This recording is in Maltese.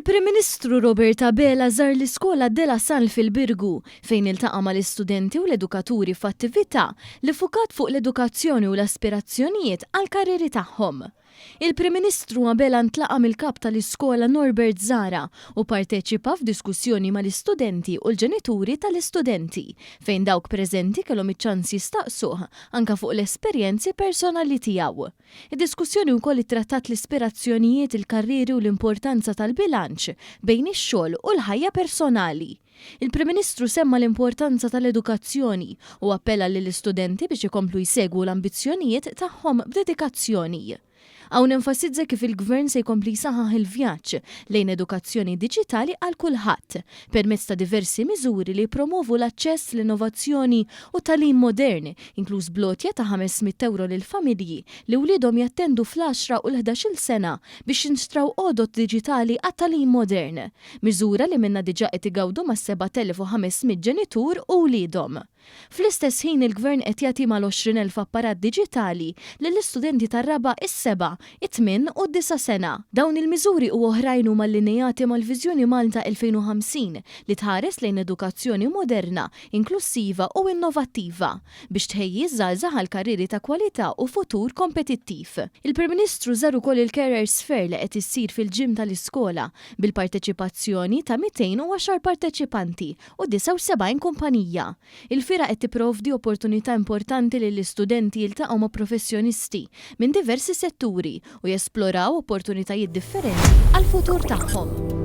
Il-Prim Ministru Robert Abela żar l-iskola De La Salle fil-Birgu fejn iltaqa' mal-istudenti u l-edukaturi f'attività li ffukat fuq l-edukazzjoni u l-aspirazzjonijiet għall-karrieri tagħhom. Il-Prim Ministru Abela ntlaqa' mill-Kap tal-Iskola Norbert Zahra u pparteċipa f'diskussjoni mal-istudenti u l-ġenituri tal-istudenti, fejn dawk preżenti kellhom iċ-ċans jistaqsuh anke fuq l-esperjenzi personali tiegħu. Id-diskussjoni wkoll ittrattat l-ispirazzjonijiet, il-karrieri u l-importanza tal-bilanċ bejn ix-xogħol u l-ħajja personali. Il-Prim Ministru semma l-importanza tal-edukazzjoni u appella lill-istudenti biex ikomplu jsegwu l-ambizzjonijiet tagħhom b'dedikazzjoni. Hawn enfasizza kif il-Gvern se jkompli jsaħħaħ il-vjaġġ lejn edukazzjoni diġitali għal kulħadd, permezz ta' diversi miżuri li jippromovu l-aċċess, l-innovazzjoni u t-tagħlim modern, inkluż bl-għotja ta' 500 ewro lill-familji li wliedhom jattendu fl-għaxra u l-ħdax-il sena biex jinxtraw għodod diġitali għat-tagħlim modern. Miżura li minnha diġà qed igawdu mas-7,500 ġenitur u wliedhom. Fl-istess ħin il-Gvern qed jagħti mal-20,000 apparat diġitali lill-istudenti tar-raba', is-seba', it-tmien u d-disa' sena. Dawn il-miżuri u oħrajn huma allineati mal-Viżjoni Malta 2050 li tħares lejn edukazzjoni moderna, inklussiva u innovattiva biex tħejji ż-żgħażagħ għal karrieri ta' kwalità u futur kompetittiv. Il-Prim Ministru żar ukoll il-Carers Fair li qed issir fil-gym tal-iskola bil-parteċipazzjoni ta' 210 parteċipanti u 79 kumpanija. Il-fiera qed tipprovdi opportunità importanti lill-istudenti jiltaqgħu ma' professjonisti minn diversi setturi u jesploraw opportunitajiet differenti għall-futur tagħhom.